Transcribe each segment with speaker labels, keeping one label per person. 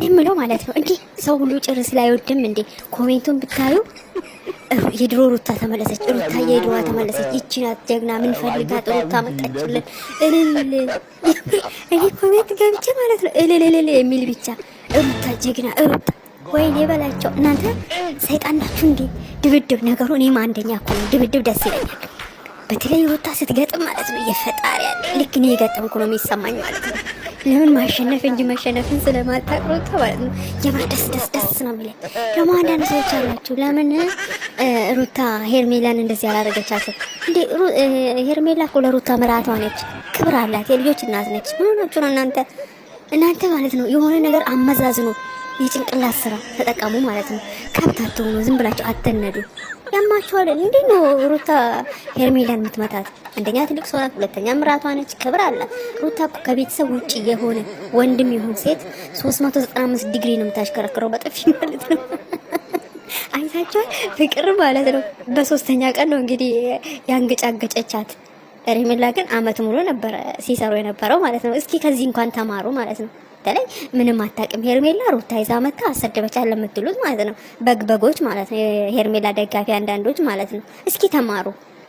Speaker 1: የምለው ማለት ነው እንዴ ሰው ሁሉ ጭርስ ላይ አይወድም እንዴ? Comment ኡን ብታዩ የድሮ ሩታ ተመለሰች፣ ሩታ የድሮዋ ተመለሰች፣ ይቺ ናት ጀግና፣ ምን ፈልጋት ሩታ መጣችልን፣ እልል። እኔ comment ገብቼ ማለት ነው እልል እልል የሚል ብቻ፣ ሩታ ጀግና ሩታ። ወይኔ በላቸው እናንተ ሰይጣን ናችሁ እንዴ? ድብድብ ነገሩ እኔም አንደኛ እኮ ነው፣ ድብድብ ደስ ይለኛል። በተለይ ሩታ ስትገጥም ማለት ነው የፈጣሪ ያለ ልክ እኔ የገጠምኩ ነው የሚሰማኝ ማለት ነው። ለምን ማሸነፍ እንጂ መሸነፍን ስለማታውቅ ሩታ ማለት ነው የምር ደስ ደስ ደስ ነው የሚለኝ። ደግሞ አንዳንድ ሰዎች አላችሁ ለምን ሩታ ሄርሜላን እንደዚህ ያላደረገቻትም እንዴ? ሄርሜላ እኮ ለሩታ ምራቷ ነች፣ ክብር አላት፣ የልጆች እናት ነች። ምን ሆናችሁ ነው እናንተ? እናንተ ማለት ነው የሆነ ነገር አመዛዝኑ፣ የጭንቅላት ስራ ተጠቀሙ ማለት ነው። ከብት አትሆኑ፣ ዝም ብላችሁ አትነዱ። ያማችኋል። እንዴ ነው ሩታ ሄርሜላን የምትመታት? አንደኛ ትልቅ ሰው ናት፣ ሁለተኛ ምራቷ ነች፣ ክብር አላት። ሩታ እኮ ከቤተሰብ ውጭ የሆነ ወንድም ይሁን ሴት 395 ዲግሪ ነው የምታሽከረክረው በጥፊ ማለት ነው። አይታችኋል? ፍቅር ማለት ነው። በሶስተኛ ቀን ነው እንግዲህ ያንገጫገጨቻት። ሄርሜላ ግን አመት ሙሉ ነበረ ሲሰሩ የነበረው ማለት ነው። እስኪ ከዚህ እንኳን ተማሩ ማለት ነው። በተለይ ምንም አታውቅም ሄርሜላ ሩታ ይዛ መታ አሰደበቻት ለምትሉት ማለት ነው። በግ በጎች ማለት ነው። ሄርሜላ ደጋፊ አንዳንዶች ማለት ነው። እስኪ ተማሩ።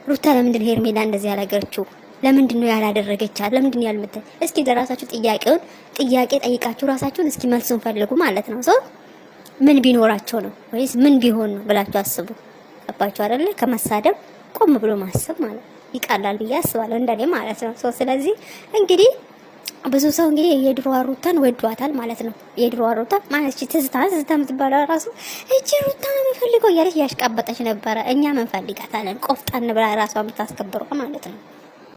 Speaker 1: ሩታ ለምንድን ነው ሄርሜላ እንደዚህ ያላገረችው? ለምንድን ነው ያላደረገቻት? ለምንድን ነው ያልመታ? እስኪ ለራሳችሁ ጥያቄውን ጥያቄ ጠይቃችሁ ራሳችሁን እስኪ መልሱን ፈልጉ ማለት ነው። ሰው ምን ቢኖራቸው ነው ወይስ ምን ቢሆን ነው ብላችሁ አስቡ። ገባችሁ አይደለ? ከመሳደብ ቆም ብሎ ማሰብ ማለት ይቀላል ብዬ አስባለሁ፣ እንደኔ ማለት ነው። So ስለዚህ እንግዲህ ብዙ ሰው እንግዲህ የድሮ ሩታን ወዷታል ማለት ነው። የድሮ ሩታ ማለት እቺ ትዝታ ትዝታ የምትባለው ራሱ እቺ ሩታ ነው የምፈልገው እያለች እያሽቃበጠች ነበረ። እኛ ምን ፈልጋታለን? ቆፍጠን ብላ ራሷ የምታስከብረው ማለት ነው።